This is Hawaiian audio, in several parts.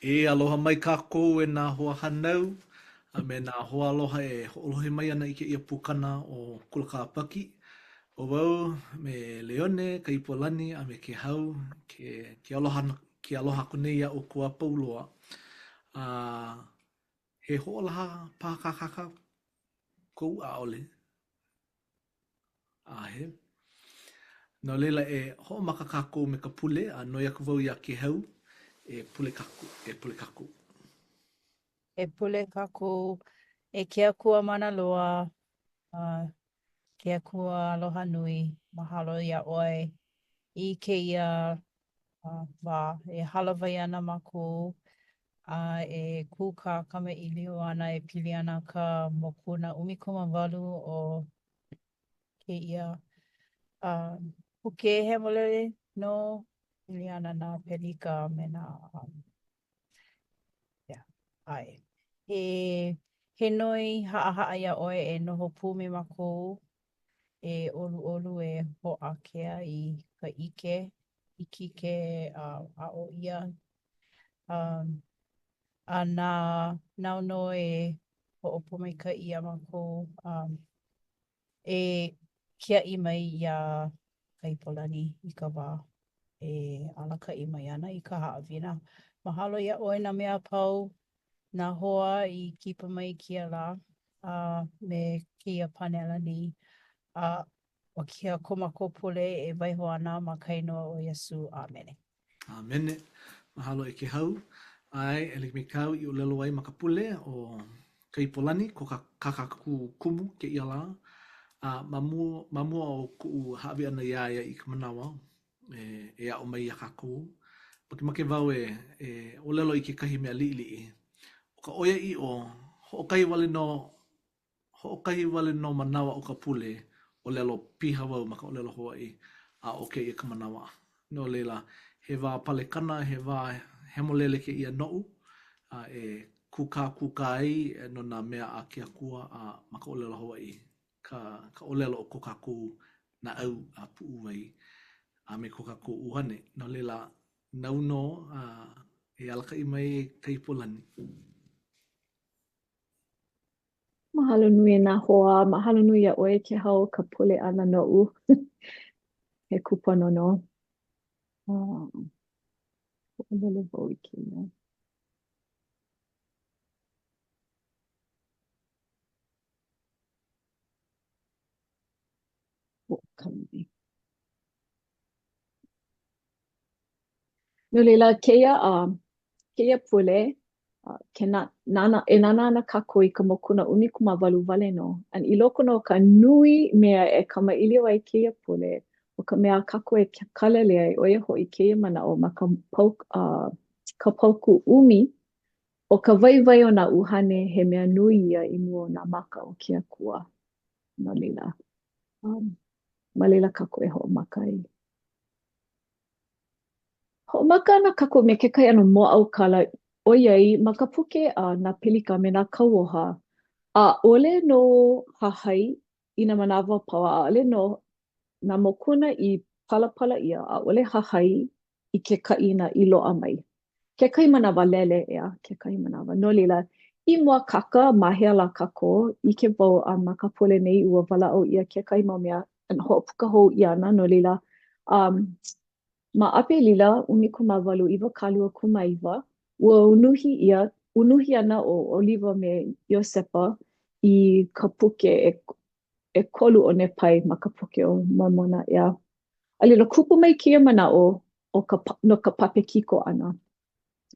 E aloha mai kākou e nā hoa hānau a me nā hoa aloha e hoʻolohe mai ana i kēia pukana o Kula Kāpaki. ʻO wau me Leone, Kaipoalani a me Kēhau ke ke aloha ke aloha aku nei iā ʻoukou a pau loa. A he hoʻolaha pākākaka kou ʻaʻole? ʻAʻahe. No laila, e hoʻomaka kākou me ka pule, a noi aku wau iā Kēhau e pule kākou, e pule kākou. E pule kākou e ke Akua mana loa, a ke Akua aloha nui, mahalo iā ʻoe i kēia wā e hālāwai ana mākou a e kūkā kamaʻilio ana e pili ana ka mokuna 18 o kēia uh, puke hemolele nō pili ana nā pelika me nā um, yeah, ʻae. He, he noi haʻahaʻa iā ʻoe e noho pū me mākou e ʻoluʻolu e hoʻākea i ka ʻike, hiki ke uh, aʻo ʻia. Um, a na, nāu nō e hoʻopōmaikaʻi iā mākou um, e kiaʻi mai iā Kaipoalani i ka wā e alakaʻi mai ana i ka haʻawina. Mahalo iā ʻoe nā mea a pau, nā hoa i kipa mai i kēia lā a me kēia pānela nei. A ʻo kēia ko mākou pule e waiho ana ma ka inoa o Iesū. ʻĀmene. ʻĀmene. Mahalo e Kēhau. ʻAe, e like me kāu i ʻōlelo ai ma ka pule, ʻo Kaipoalani, ko kā kākou kumu kēia lā. A ma mua, ma mua o kuʻu hāʻawi ʻana iā ia i ka manawa e, e aʻo mai iā kākou, makemake wau e, e ʻōlelo i kekahi mea liʻiliʻi. ʻO ka ʻoiaʻiʻo, hoʻokahi wale nō Hoʻokahi wale nō manawa o ka pule, ʻōlelo piha wau ma ka ʻōlelo Hawaiʻi, a ʻo kēia ka manawa. No laila, he wā palekana, he wā hemolele kēia noʻu, a e kūkākūkā ai no nā mea a ke Akua a ma ka ʻōlelo Hawaiʻi, ka ka ʻōlelo o ko kākou naʻau a puʻuwai a me ko kākou ʻuhane. No laila, nāu nō a e alakaʻi mai e Kaipoalani. Mahalo nui e nā hoa, mahalo nui iā ʻoe Kēhau ka pule ʻana noʻu. He kūpono nō. Uh, hoʻolele wau i kēia. Hoʻokani. No laila, kēia, uh, kēia pule, uh, ke nā, nānā, e nānā ana kākou i ka mokuna 18 wale nō. And i loko nō o ka nui mea e kamaʻilio ai kēia pule, ʻo ka mea a kākou e kālele ai, ʻo ia hoʻi kēia manaʻo ma ka pau, uh, ka paukū ʻumi, ʻo ka waiwai o nā ʻuhane, he mea nui ia i mua o nā maka o ke Akua. No laila, um, ma laila kākou e hoʻomaka ai. Hoʻomaka ana kākou me kekahi ʻano mōʻaukala ʻoiai ma ka puke a nā Pelika me nā Kauoha, ʻaʻole nō hahai i nā manawa a pau, a ʻaʻole nō nā mokuna i palapala ʻia, ʻaʻole hahai i ke kaʻina i loaʻa mai. Kekahi manawa lele, ʻeā, kekahi manawa. No laila, i mōakāka ma hea lā kākou, ʻike wau a ma ka pule nei ua walaʻau ʻia kekahi mau mea hoʻopuka hou ʻia ana, no laila, um, Ma ʻApelila 1829, ua unuhi ʻia, unuhi ana ʻo ʻOliva me Iosepa i ka puke ʻekolu o Nepai ma ka puke o Momona, ʻeā. A laila, kupu mai kēia manaʻo o ka, no ka papekiko ʻana.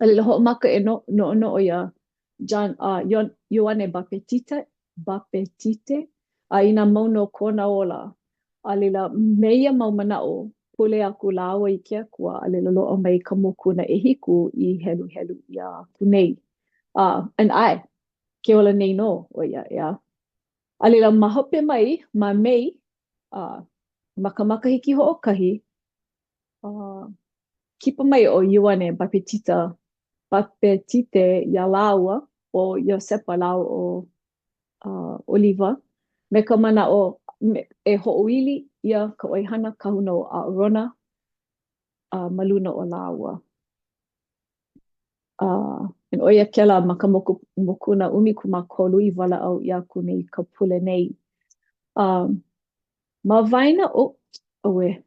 A laila, hoʻomaka e no, noʻonoʻo iā John, uh, Ioane Bapetita, Bapetite, a inā mau nō kona ola. A laila, me ia mau manaʻo, pule aku lāua i ke Akua, a laila loaʻa mai ka mokuna ʻehiku i heluhelu ʻia aku nei. Uh, and ʻae, ke ola nei nō ʻo ia, ʻeā. A laila, ma hope mai, ma Mei, uh, ma ka makahiki hoʻokahi, uh, kipa mai ʻo Ioane Bapetita, Bapetite iā lāua, ʻo Iosepa lāua ʻo uh, ʻOliva, me ka manaʻo e hoʻoili ʻia ka ʻoihana kahuna o ʻAʻarona uh, ma luna o lāua. Uh, and ʻo ia kēlā ma ka moku, mokuna 13 i walaʻau ʻia aku nei ka pule nei. Um, ma waena o, auē,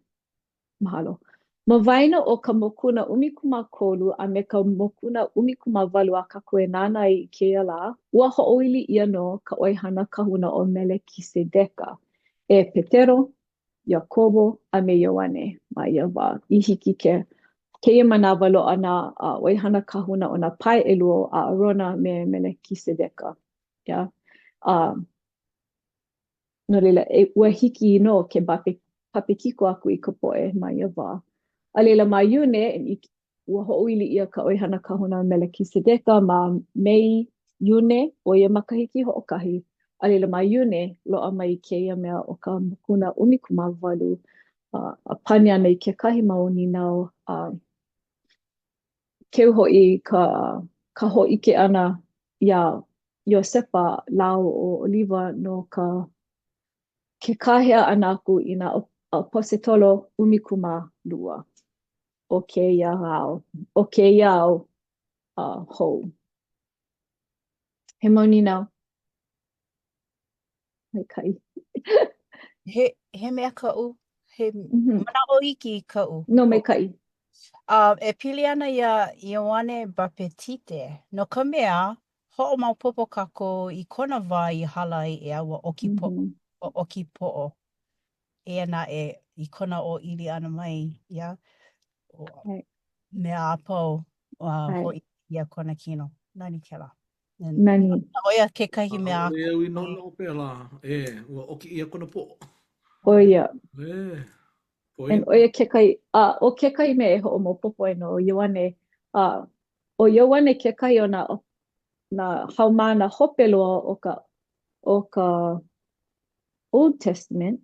mahalo. Ma waena o ka mokuna 13 a me ka mokuna 18 a kākou e nānā ai i kēia lā, ua hoʻoili ʻia nō ka ʻoihana kahuna o Melekisedeka e Petero, Iakobo, a me Ioane ma ia wā i hiki ke kēia manawa loaʻa nā ʻoihana kahuna o nā pae ʻelua o ʻAʻarona me Melekisedeka. Yeah. Uh, no laila, e, ua hiki nō ke bape, papekiko aku i ka poʻe ma ia wā. A laila ma Iune, ua hoʻoili ʻia ka ʻoihana kahuna Melekisedeka ma Mei, Iune o ia makahiki hoʻokahi, a laila ma Iune, loaʻa mai kēia mea o ka mokuna 18, a pane ana i kekahi mau nīnau, a keu hoʻi ka, ka hōʻike ʻana iā Iosepa lāua ʻo ʻOliva no ka ke kāhea ʻana aku i nā ʻaposetolo 12. o kēia ao, o kēia au uh, hou. He mau nīnau? Maikaʻi. he, he mea kaʻu, he mm -hmm. manaʻo iki kaʻu. No, maikaʻi. Uh, e pili ana iā Ioane Bapetite, no ka mea, hoʻomaopopo kākou i kona wā i hala ai ʻeā ua ʻoki poʻo, mm -hmm. ua ʻoki poʻo. Eia naʻe, i kona ʻōʻili ʻana mai, ia, mea a pau, uh, hōʻike ʻia kona kino. Nani kēlā. Nani. ʻO ia kekahi mea aku. ʻAʻole au i noʻonoʻo pēlā. ʻĒ, ua ʻoki ʻia kona poʻo. ʻO ia. ʻĒ. And ʻo ia kekahi, a ʻo kekahi mea e hoʻomaopopo ai no Ioane, a ʻo Ioane kekahi o nā, nā haumāna hope loa o ka, o ka Old Testament,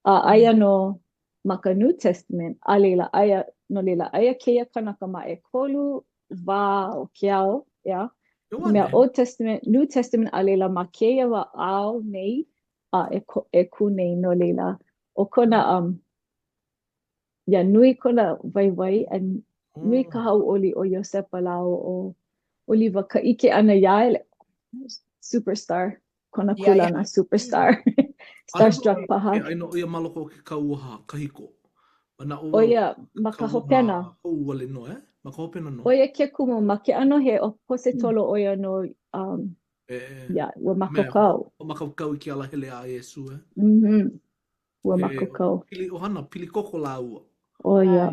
a aia nō ma ka New Testament, a laila, aia, no laila, aia kēia kanaka ma ʻekolu wā o ke ao, ʻeā? Ka mea Old Testament, New Testament, a laila ma kēia wā ao nei, a e, e kū nei, no laila, ʻo kona, um, yeah, nui kona waiwai and nui ka hauʻoli o Iosepa lāua ʻo ʻOliva ka ʻike ʻana iā ia, superstar, kona kūlana superstar. Starstruck paha. Aia nō ʻo ia ma loko o ke kauoha kahiko. Manaʻo wau. ʻO ia, ma ka hopena. Hou wale nō, eh? Ma ka hopena nō. ʻO ia ke kumu, ma ke ʻano he ʻaposetolo ʻo ia no, um, yeah, ua mākaukau. Ua mākaukau i ke alahele a Iesū, eh? Mhm. Ua mākaukau. Pili ʻohana, pili koko lāua. ʻO ia.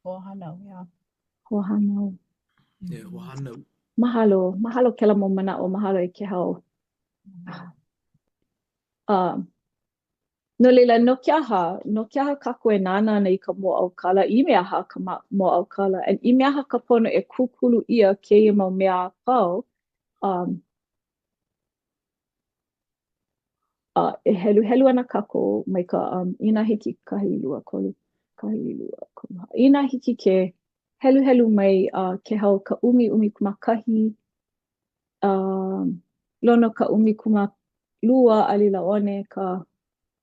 Hoahānau, yeah. Hoahānau. Yeah, hoahānau. Mahalo, mahalo kēlā mau manaʻo, mahalo e Kehau. Uh, no laila, no ke aha, no ke aha kākou e nānā ana i ka mōʻaukala, i mea aha ka mōʻaukala, and i mea aha ka pono e kūkulu ʻia kēia mau mea a pau, um, A e heluhelu ana kākou mai ka, um, inā hiki kahi lua kolu, kahi lua kolu hā. Inā hiki ke heluhelu mai uh, Kehau ka ʻumi ʻumikūmākahi, um, Lono ka ʻumikūmālua, a laila ʻOne ka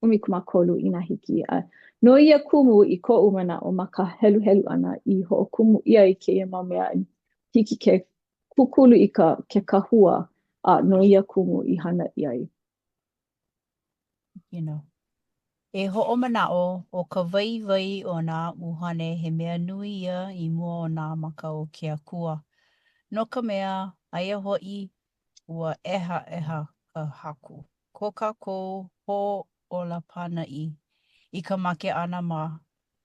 ʻumikūmākolu inā hiki. A no ia kumu i koʻu manaʻo ma ka heluhelu ʻana i hoʻokumu ʻia i kēia mau mea, hiki ke kūkulu i ka ke kahua a no ia kumu i hana ʻia ai. You know. E hoʻomanaʻo, ʻo ka waiwai o nā ʻuhane he mea nui ia i mua o nā maka o ke Akua, no ka mea, aia hoʻi, ua ʻehaʻeha ka Haku, ko kākou Hoʻōla pānaʻi, i ka make ʻana ma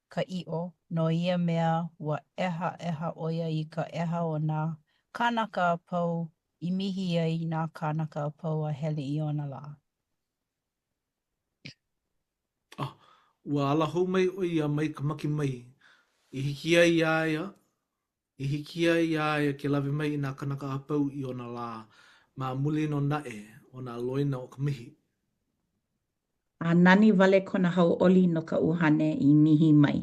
ka ʻiʻo, no ia mea, ua ʻehaʻeha ʻo ia i ka ʻeha o nā kānaka a pau i mihi ai nā kānaka a pau a hele i ona lā. A ua ala hou mai ʻo ia mai ka make mai, i hiki ai iā ia, i hiki ai iā ia ke lawe mai i nā kānaka a pau i ona lā, ma muli nō naʻe o nā loina o ka mihi. A nani wale kona hauʻoli no ka ʻuhane i mihi mai.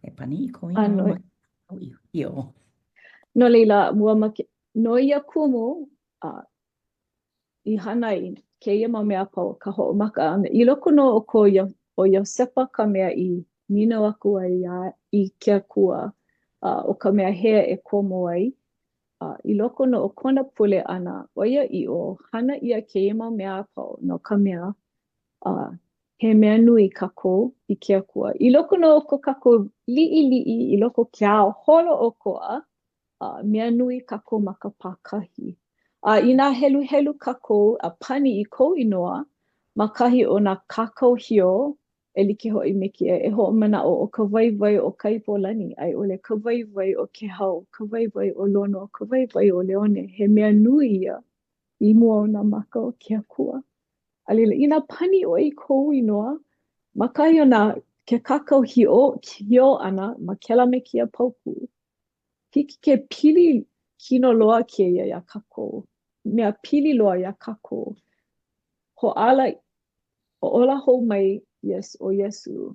E pani i kou inoa ma ke ʻio. No laila, ua make, no ia kumu, a i hana ai kēia mau mea a pau, ka hoʻomaka ʻana. I loko nō o ko ʻo Iosepa ka mea i nīnau aku ai iā i ke Akua. Uh, ʻo ka mea hea e komo ai, uh, i loko nō o kona pule ʻana, ʻoiaʻiʻo, hana ʻia kēia mau mea a pau no ka mea, uh, he mea nui kākou i ke Akua. I loko nō o ko kākou liʻiliʻi, i loko o ke ao holoʻokoʻa, uh, mea nui kākou ma ka pākahi. A inā heluhelu kākou a pani i kou inoa ma kahi o nā kākau hiō, e like hoʻi me kēia, e hoʻomanaʻo ʻo ka waiwai o Kaipolani, a i ʻole ka waiwai o Kehau, ka waiwai o Lono, ka waiwai o Leone, he mea nui ia i mua o nā maka o ke Akua. A laila, inā pani ʻoe i kou inoa ma kahi o nā ke kākau hiō, hiō ʻana ma kēlā me kēia paukū, hiki ke pili kino loa kēia iā kākou, mea pili loa iā kākou. Hoʻāla, ola hou mai yes, ʻo Iesū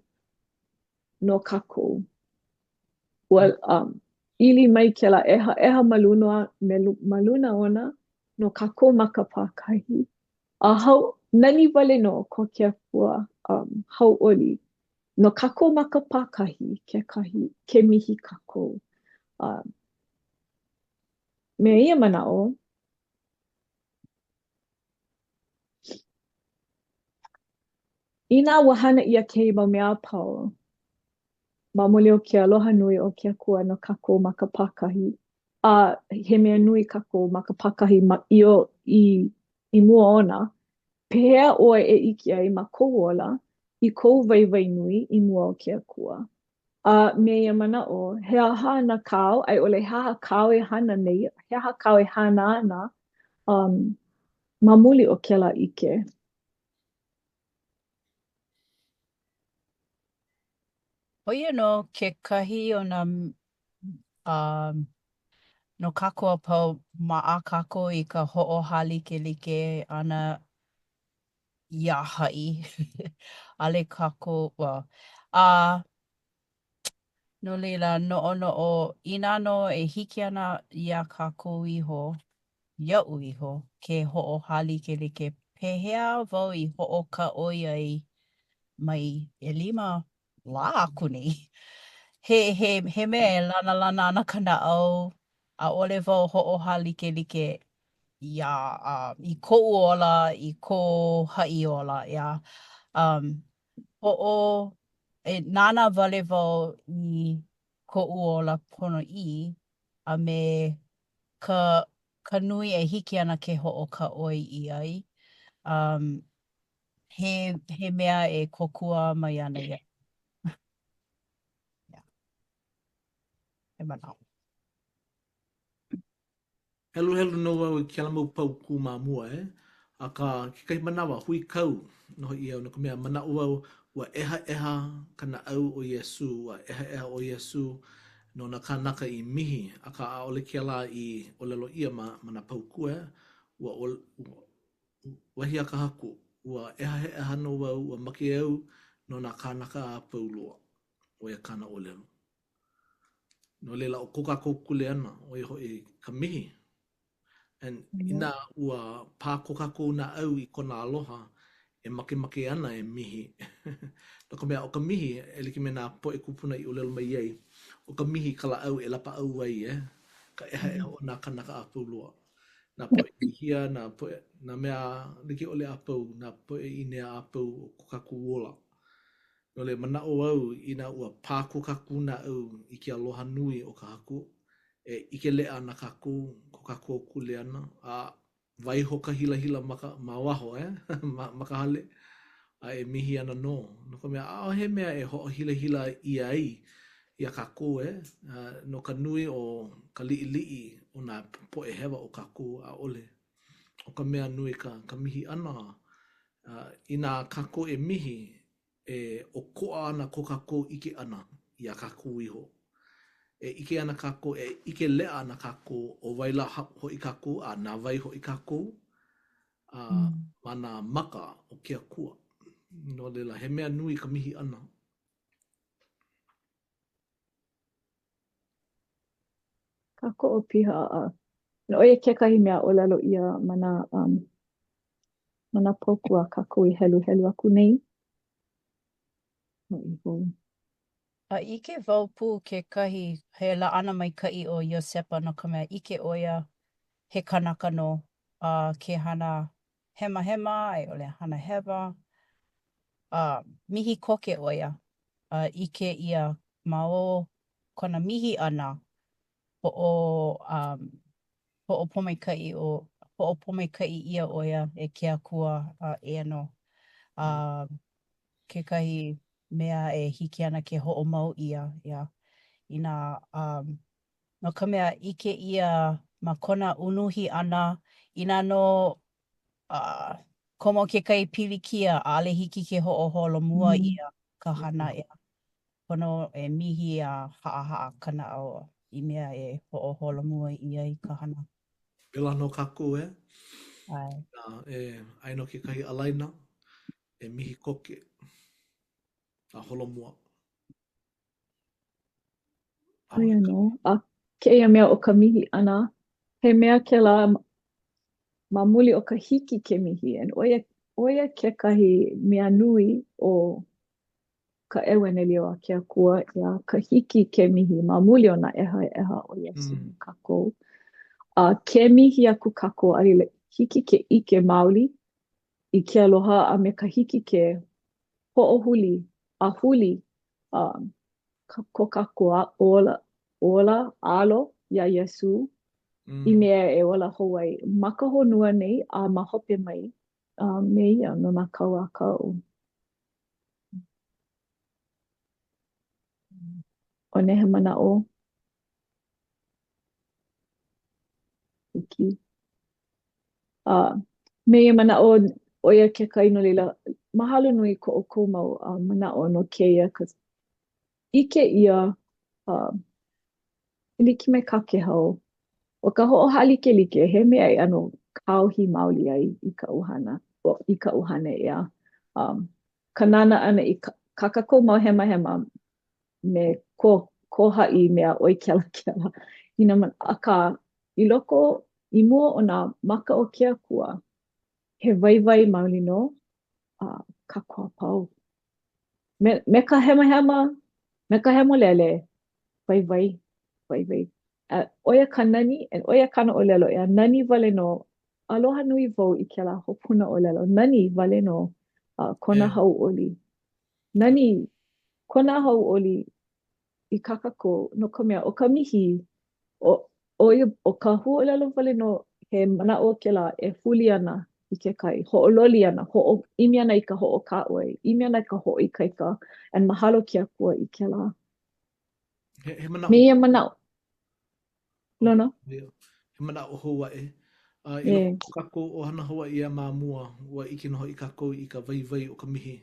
no kākou. Ua um, ili mai kēlā ʻehaʻeha ma luna, ma luna ona no kākou ma ka pākahi. A hau, nani wale nō ko ke Akua um, hauʻoli no kākou ma ka pākahi kekahi, ke mihi kākou. Uh, me ia manaʻo, inā ua hana ʻia kēia mau mea a pau, ma muli o ke aloha nui o ke Akua no kākou ma ka pākahi, a he mea nui kākou ma ka pākahi ma i, i, i mua ona, pehea ʻoe e ʻike ai ma kou ola i kou waiwai nui i mua o ke Akua? A me ia manaʻo, he aha ana kāu, a i ʻole he aha kāu e hana nei, he aha kāu e hana ana um, ma muli o kēlā ʻike? ʻO ia nō kekahi o nā um, no kākou a pau, maʻa kākou i ka hoʻohālikelike ʻana iā haʻi. ʻAʻole kākou, well, a no laila, noʻonoʻo, inā nō e hiki ana iā kākou iho, iaʻu iho, ke hoʻohālikelike, pehea wau i hoʻokaʻoi ai mai ʻelima lā aku nei. He, he, he mea e lanalana ana ka naʻau, ʻaʻole wau hoʻohālikelike iā, uh, i koʻu ola, i ko haʻi ola, ʻeā. Um, hoʻo, e nānā wale wau i koʻu ola ponoʻī a me ka, ka nui e hiki ana ke hoʻokaʻoi ʻia ai. Um, he, he mea e kōkua mai ana iaʻu. Yeah. He manaʻo. Heluhelu nō wau i kēlā mau paukū ma mua, eh? Akā, kekahi manawa, huikau nō hoʻi au no ka mea, manaʻo wau ua ʻehaʻeha ka naʻau o Iesū, ua ʻehaʻeha ʻo Iesū no nā kānaka i mihi, akā ʻaʻole kēlā i ʻōlelo ʻia ma, ma nā paukū, eh? Ua, ua, wahi a ka Haku, ua ʻehaʻeha nō wau, ua make au no nā kānaka a pau loa. ʻO ia kāna ʻōlelo. No laila, ʻo ko kākou kuleana, ʻo ia hoʻi ka mihi. And inā ua pā ko kākou naʻau i kona aloha, e makemake ana e mihi. no ka mea, ʻo ka mihi, e like me nā poʻe kūpuna i ʻōlelo mai ai, ʻo ka mihi ka lāʻau e lapaʻau ai, eh, ka ʻehaʻeha o nā kānaka a pau loa. Nā poʻe hihia, nā poʻe, nā mea like ʻole a pau, nā poʻe ʻīnea a pau o ko kākou ola. No laila, manaʻo au inā ua pā ko kākou naʻau i ke aloha nui o ka Haku, e ʻike leʻa ana kākou, ko kākou kuleana, a waiho ka hilahila ma ka, ma waho, eh, ma, ma ka hale, a e mihi ana nō. No ka mea, ʻaʻohe mea e hoʻohilahila ʻia ai iā kākou, eh, no ka nui o ka liʻiliʻi o nā poʻe hewa o kākou, ʻaʻole. ʻO ka mea nui ka, ka mihi ʻana, inā kākou e mihi, e ʻokoʻa ana ko kākou ʻike ʻana iā kākou iho. E ʻike ana kākou, e ʻike leʻa ana kākou ʻo wai lā hoʻi kākou a na wai hoʻi kākou a ma nā maka o ke Akua. No laila, he mea nui ka mihi ʻana. Kākoʻo piha a ʻo ia kekahi mea ʻōlelo ʻia ma nā um, ma nā paukū a kākou i heluhelu aku nei. Hoʻi hou. A ʻike wau pū kekahi, he laʻana maikaʻi ʻo Iosepa no ka mea, ʻike ʻo ia he kanaka nō, a ke hana hemahema a i ʻole hana hewa, a mihi koke ʻo ia, a ʻike ʻia ma o kona mihi ʻana, hoʻo, um, hoʻopōmaikaʻi ʻo, hoʻopōmaikaʻi ʻia ʻo ia e ke Akua a eia nō. A kekahi mea e hiki ana ke hoʻomau ʻia, ia, inā, um, no ka mea, ʻike ʻia ma kona unuhi ʻana, inā nō uh, komo kekahi pilikia, ʻaʻole hiki ke hoʻoholomua mm. ʻia ka hana ʻia. Pono e mihi a haʻahaʻa ka naʻau i mea e hoʻoholomua ʻia i ka hana. Pēlā nō kākou e. ʻAe. A, e, aia nō kekahi ālaina e mihi koke a holomua. ʻO ia nō. A kēia mea ʻo ka mihi ʻana, he mea kēlā ma muli o ka hiki ke mihi, and ʻo ia, ʻo ia kekahi mea nui o ka ʻeuanelio a ke Akua, ʻeā, ka hiki ke mihi ma muli o nā ʻeha e ʻeha ʻo Iesū mm. no kākou. A ke mihi aku kākou, a laila, hiki ke ʻike maoli i ke aloha a me ka hiki ke hoʻohuli a huli um, ko kākou ola, ola alo iā Iesū mm. i mea e ola hou ai ma ka honua nei a ma hope mai uh, me ia no nā kau a kau. ʻO ne he manaʻo Hiki. A me ia manaʻo, ʻo ia kekahi no laila, mahalo nui ko ʻoukou mau uh, manaʻo no kēia, 'cause ʻike ʻia uh, e like me kā Kēhau, ʻo ka hoʻohālikelike, he mea e ʻano kāohi maoli ai i ka ʻuhana, i ka ʻuhane, ʻeā. Um, ka nānā ʻana i kā kākou mau hemahema me ko ko haʻi mea ʻoi kelakela. I nā akā, i loko, i mua o nā maka o ke Akua, he waiwai maoli nō a kākou a pau. Me, me ka hemahema, me ka hemolele, waiwai, waiwai. A ʻo ia ka nani, and ʻo ia kāna ʻōlelo, ʻeā, nani wale nō, aloha nui wau i kēlā hopuna ʻōlelo, nani wale nō uh, kona yeah. hauʻoli. Nani kona hauʻoli i kā kākou, no ka mea, ʻo ka mihi, ʻo, ʻo ia, ʻo ka huaʻōlelo wale nō, he manaʻo kēlā e huli ana i kekahi, hoʻololi ana, hoʻo, ʻimi ana i ka hoʻokāʻoi, ʻimi ana i ka hoʻoikaika, and mahalo ke Akua i kēlā. He, he manaʻo. Me ia manaʻo. Lono. He manaʻo hou aʻe. A i loko o kākou ʻohana Hawaiʻi a ma mua, ua ʻike nō hoʻi kākou i ka waiwai o ka mihi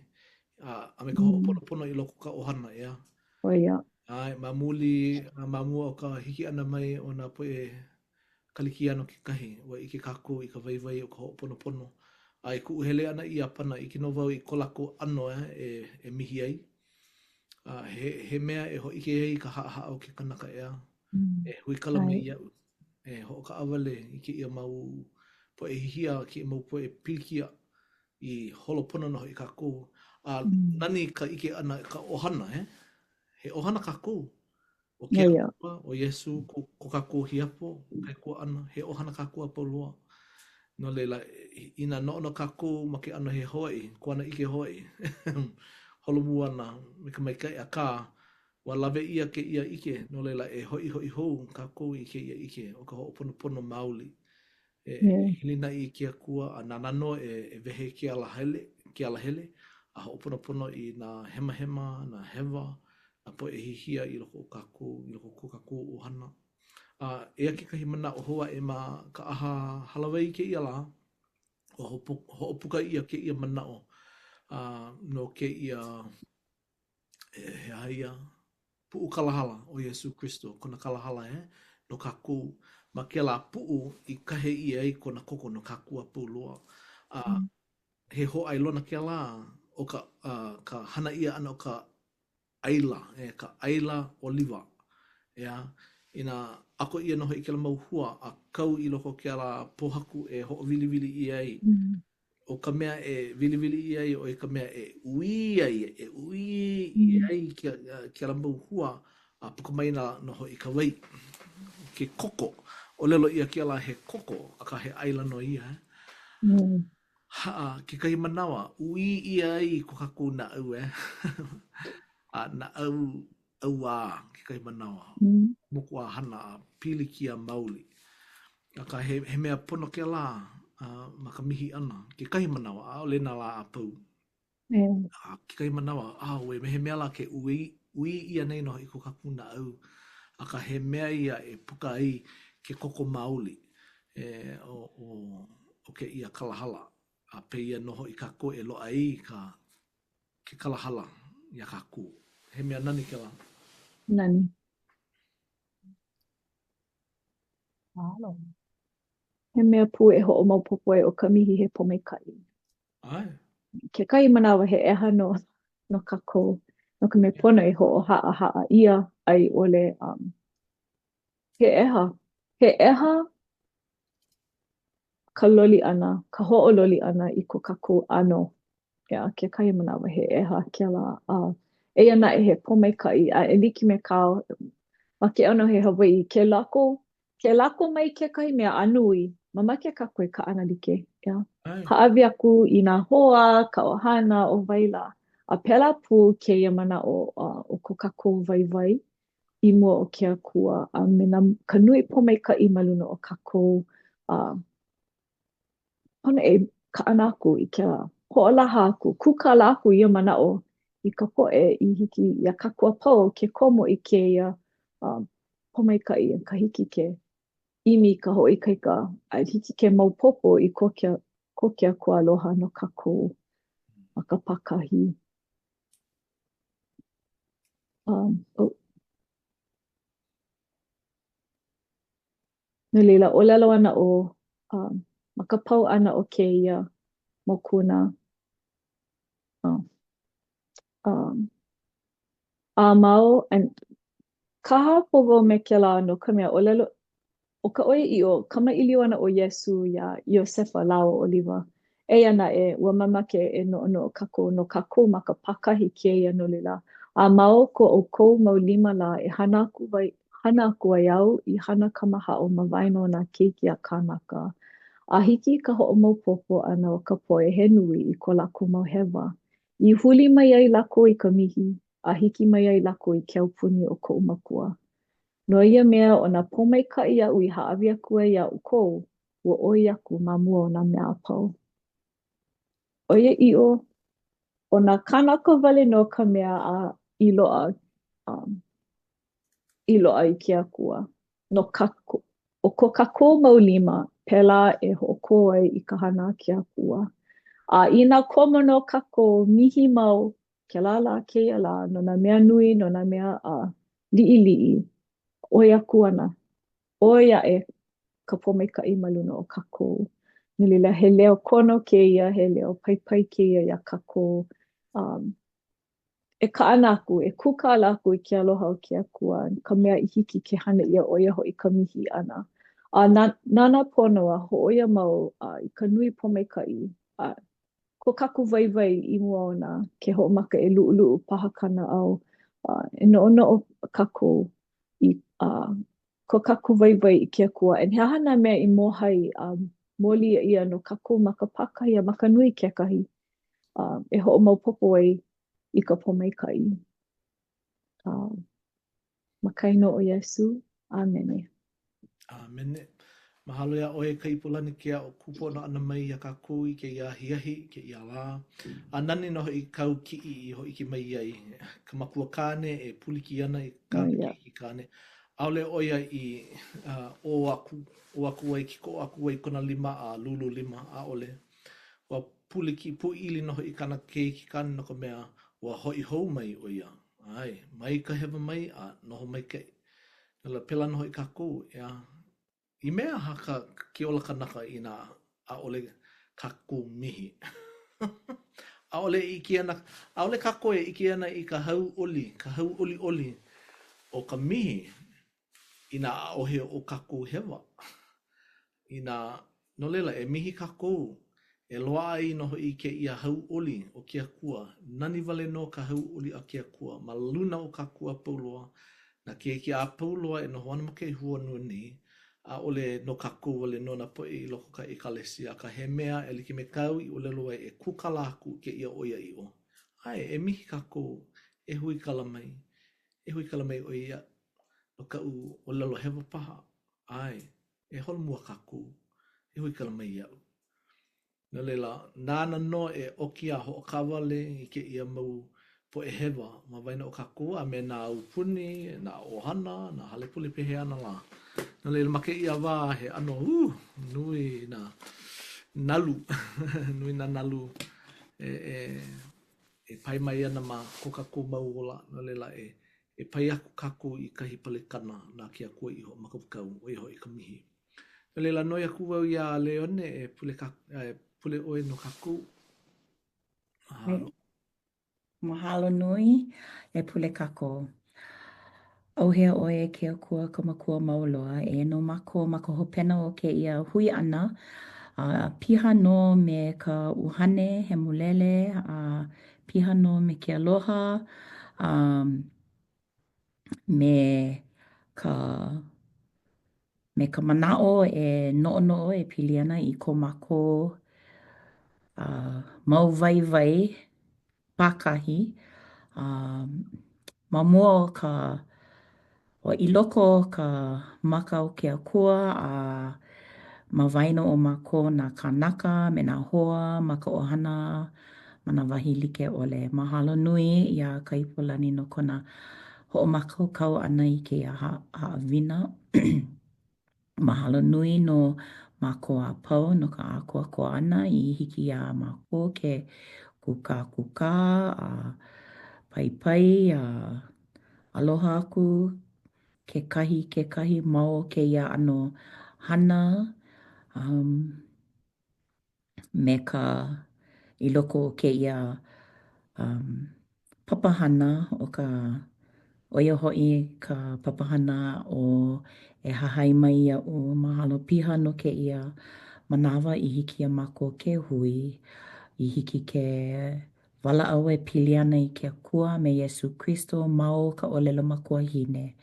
a, a me ka mm. hoʻoponopono i loko o ka ʻohana, ʻeā? ʻO ia. ʻAe, ma muli, ma mua o ka hiki ʻana mai o nā poʻe Kalikiano kekahi, ua ʻike kākou i ka waiwai o ka hoʻoponopono. A i kuʻu hele ʻana i Iāpana, ʻike nō wau i ko lākou ʻano e, e mihi ai. A he, he mea e hōʻike ai i ka haʻahaʻa o ke kanaka, ʻeā? Mm. E huikala mai iaʻu. E hoʻokaʻawale i kēia mau poʻe hihia, kēia mau poʻe pilikia i holo pono nō hoʻi kākou. A mm. nani ka ʻike ʻana i ka ʻohana, eh? He ʻohana kākou. ʻO ke Akua, ʻo Iesū, ko, ko kākou hiapo, kaikuaʻana, he ʻohana kākou a pau loa. No laila, inā noʻonoʻo kākou ma ke ʻano he Hawaiʻi, kuanaʻike Hawaiʻi, holomua ana me ka maikaʻi, akā, ua lawe ʻia kēia ʻike, no laila, e hoʻihoʻi hou kākou i kēia ʻike o ka hoʻoponopono maoli. E hilinaʻi i ke Akua a nāna nō e, e wehe ke alahele, ke alahele, a hoʻoponopono i nā hemahema, nā hewa, nā poʻe hihia i loko o kākou, i loko o ko kākou ʻohana. A eia kekahi manaʻo hou aʻe ma ka ʻaha hālāwai i kēia lā, ua hoʻopuka ʻia kēia manaʻo a no kēia he aha ia puʻu kalahala o Iesū Kristo, kona kalahala eh, no kākou ma kēlā puʻu i kahe ʻia ai kona koko no kākou a pau loa. A mm. he hōʻailona kēlā o ka, uh, ka hana ʻia ʻana o ka ʻaila, e, ka ʻaila ʻoliwa, ʻeā, inā ʻako ʻia nō hoʻi kēlā mau hua a kau i loko o kēlā pōhaku e hoʻowiliwili ʻia ai, mm. ʻO ka mea e wiliwili ʻia ai, ʻo ia ka mea e ʻuī ai, e ʻuī ʻia ai kēlā mau hua a puka mai ana nō hoʻi ka wai. Ke koko, ʻōlelo ʻia kēlā he koko, akā he ʻaila nō ia. Mm. Ha, kekahi manawa, ʻuī ʻia ai ko kākou naʻau, eh? A naʻau ʻauā kekahi manawa, mm. mokuāhana a pilikia maoli. Akā, he, he mea pono kēlā uh, ma ka mihi ʻana. Kekahi manawa, ʻaʻole nā lā a pau. Yeah. A kekahi manawa, auē, me he mea lā ke ʻuī, ʻuī ʻia nei nō hoʻi ko kākou naʻau. Akā, he mea ia e puka ai ke koko maoli e, o, o, o kēia kalahala. A pēia nō hoʻi kākou e loaʻa ai ka, ke kalahala iā kākou. He mea nani kēlā. Nani. Mahalo. He mea pū e hoʻomaopopo ai ʻo ka mihi he pōmaikaʻi. ʻAe. Kekahi manawa he ʻeha nō no kākou, no ka mea pono e hoʻohaʻahaʻa ʻia a i ʻole um, he ʻeha. He ʻeha ka loli ʻana, ka hoʻololi ʻana i ko kākou ʻano. ʻEā, kekahi manawa he ʻeha kēlā. A eia naʻe he pōmaikaʻi a e like me kāu ma ke ʻano he Hawaiʻi, ke lako, ke lako mai kekahi mea a nui, mamake kākou e kaʻanalike, ʻeā. Hāʻawi aku i nā hoa, ka ʻohana, ʻo wai lā. A pēlā pū kēia manaʻo uh, o ko kākou waiwai i mua o ke Akua a me nā, ka nui pōmaikaʻi ma luna o kākou a pono e kaʻana aku i kēlā, hoʻolaha aku, kūkala aku ia manaʻo i ka poʻe i hiki iā kākou a pau ke komo i kēia uh, pōmaikaʻi, ka hiki ke ʻimi i ka hoʻoikaika a hiki ke maopopo i ko ke, ko ke Akua aloha no kākou ma ka pākahi. Um, oh. No laila, ʻōlelo ana ʻo, um, ma ka pau ʻana o kēia mokuna, oh, um, a mau, and, kaha pū wau me kēlā no ka mea, ʻōlelo, ʻO ka ʻoiaʻiʻo, kamaʻilio ana ʻo Iesū iā Iosepa lāua ʻo Levi. Eia naʻe, ua mamake e noʻonoʻo kākou no kākou ma ka pākahi kēia no laila, a ma o ko ʻoukou mau lima lā e hana aku ai, hana aku ai au i hana kamahaʻo ma waena o nā keiki a kānaka, a hiki i ka hoʻomaopopo ʻana o ka poʻe he nui i ko lākou mau hewa, i huli mai ai lākou i ka mihi, a hiki mai ai lākou i ke aupuni o koʻu Makua. No ia mea, ʻo nā pōmaikaʻi aʻu i hāʻawi aku ai iā ʻoukou, ua ʻoi aku ma mua o nā mea a pau. ʻOiaʻiʻo, ʻo nā kānaka wale nō ka mea a i loaʻa, um, i loaʻa i ke Akua. No kākou, ʻo ko kākou mau lima, pēlā e hoʻokō ai i ka hana a ke Akua. A inā komo nō kākou, mihi mau kēlā lā kēia lā no nā mea nui, no nā mea a liʻiliʻi, ʻoi aku ana, ʻoi aʻe ka pōmaikaʻi ma luna o kākou. No laila, he leo kono kēia, he leo paipai kēia iā kākou um, e kaʻana aku, e kūkala aku i ke aloha o ke Akua, ka mea i hiki ke hana ʻia, ʻo ia hoʻi ka mihi ʻana. A nā, nānā pono a hōʻoia mau uh, i ka nui pōmaikaʻi a ko kākou waiwai i mua ona ke hoʻomaka e luʻuluʻu paha ka naʻau, a e noʻonoʻo kākou i uh, ko kākou waiwai i ke Akua. And he aha nā mea i mōhai a moli ʻia no kākou ma ka pākahi a ma ka nui kekahi uh, e hoʻomaopopo ai i ka pōmaikaʻi. Uh, ma ka inoa o Iesū. ʻĀmene. ʻĀmene. Mahalo iā ʻoe Kaipolani ke aʻo kūpono ʻana mai iā kākou i kēia ahiahi, i kēia lā. A nani nō hoʻi kāu kiʻi i hōʻike mai ai ka makua kāne e pūliki ana i kāna oh, yeah. keiki kāne. ʻAʻole ʻo ia i uh, ʻō aku, ʻō aku ai, kīkoʻo aku ai kona lima a lūlū lima, ʻaʻole. Ua pūliki, pūʻili nō hoʻi kāna keiki kāne no ka mea, ua hoʻi hou mai ʻo ia. ʻAe, mai ka hewa mai a noho maikaʻi. No laila, pēlā nō hoʻi kākou, ʻeā. I mea aha ka ke ola kanaka inā ʻaʻole kākou mihi? ʻAʻole e ʻike ana, ʻaʻole kākou e ʻike ana i ka hauʻoli, ka hauʻoliʻoli o ka mihi inā ʻaʻohe o kākou hewa. Inā, no laila, e mihi kākou. E loaʻa ai nō hoʻi kēia hauʻoli o ke Akua, nani wale nō ka hauʻoli a ke Akua ma luna o kākou a pau loa, nā keiki a pau loa e noho ana ma ke honua nei, ʻaʻole no kākou wale nō nā poʻe i loko o ka ʻekalesia, akā he mea e like me kāu i ʻōlelo ai e kūkala aku i kēia ʻoiaʻiʻo. ʻAe, e mihi kākou, e huikala mai. E huikala mai ʻoe iaʻu no kaʻu ʻōlelo hewa paha. ʻAe, e holomua kākou, e huikala mai iaʻu. No laila, nāna nō e ʻoki a hoʻokaʻawale i kēia mau poʻe hewa ma waena o kākou a me nā aupuni, nā ʻohana, nā hale pule pehea ana lā. No laila, ma kēia wā, he ʻano uh, nui nā nalu, nui nā nalu e, e, e pae mai ana ma ko kākou mau ola. No laila, e, e pae aku kākou i kahi palekana na ke Akua i hoʻomākaukau, ʻo ia hoʻi ka mihi. No laila, noi aku wau iā Leone e pule, ka, e pule ʻoe no kākou. Mahalo. Mahalo nui e pule kākou. ʻAuhea ʻoe e ke Akua ka Makua mau loa, eia nō mākou ma ka hopena o kēia hui ʻana, a piha nō me ka ʻUhane Hemolele, a piha nō me ke aloha, a me ka me ka manaʻo e noʻonoʻo e pili ana i ko mākou mau waiwai pākahi a ma mua o ka i loko o ka maka o ke Akua a ma waena o mākou nā kānaka me nā hoa ma ka ʻohana ma nā wahi like ʻole. Mahalo nui iā Kaipolani no kona hoʻomākaukau ʻana i kēia haʻawina. Mahalo nui no mākou a pau no ka ʻākoakoa ʻana i hiki iā mākou ke kūkākūkā a paipai a aloha aku kekahi i kekahi ma o kēia ʻano hana um, me ka i loko o kēia um, papahana o ka ʻo ia hoʻi ka papahana ʻo E Hahai Mai Iaʻu. Mahalo piha no kēia manawa i hiki iā mākou ke hui, i hiki ke walaʻau e pili ana i ke Akua me Iesū Kristo ma o ka ʻōlelo makuahine.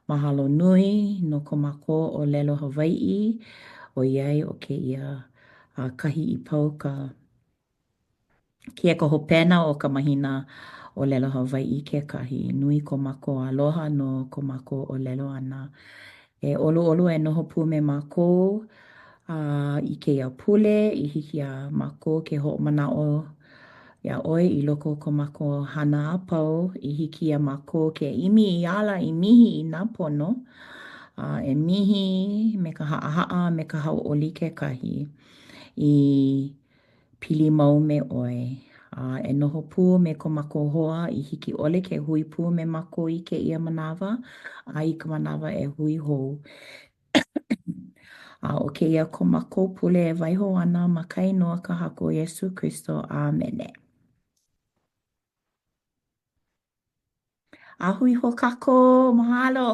Mahalo nui no ko mākou ʻōlelo Hawaiʻi ʻoiai ʻo kēia kahi i pau ka kēia ka hopena o ka mahina ʻōlelo Hawaiʻi kekahi. Nui ko mākou aloha no ko mākou ʻōlelo ʻana. E ʻoluʻolu e noho pū me mākou a i kēia pule i hiki iā mākou ke hoʻomanaʻo iā ʻoe i loko o ko mākou hana a pau i hiki iā mākou ke ʻimi i ala i mihi i nā pono a e mihi me ka haʻahaʻa me ka hauʻoli kekahi i pili mau me ʻoe, a e noho pū me ko mākou hoa i hiki ʻole ke hui pū me mākou i kēia manawa a i ka manawa e hui hou. A ʻo kēia ko mākou pule e waiho ana ma ka inoa ka Haku ʻo Iesū Kristo. ʻĀmene. A hui hou kākou. Mahalo!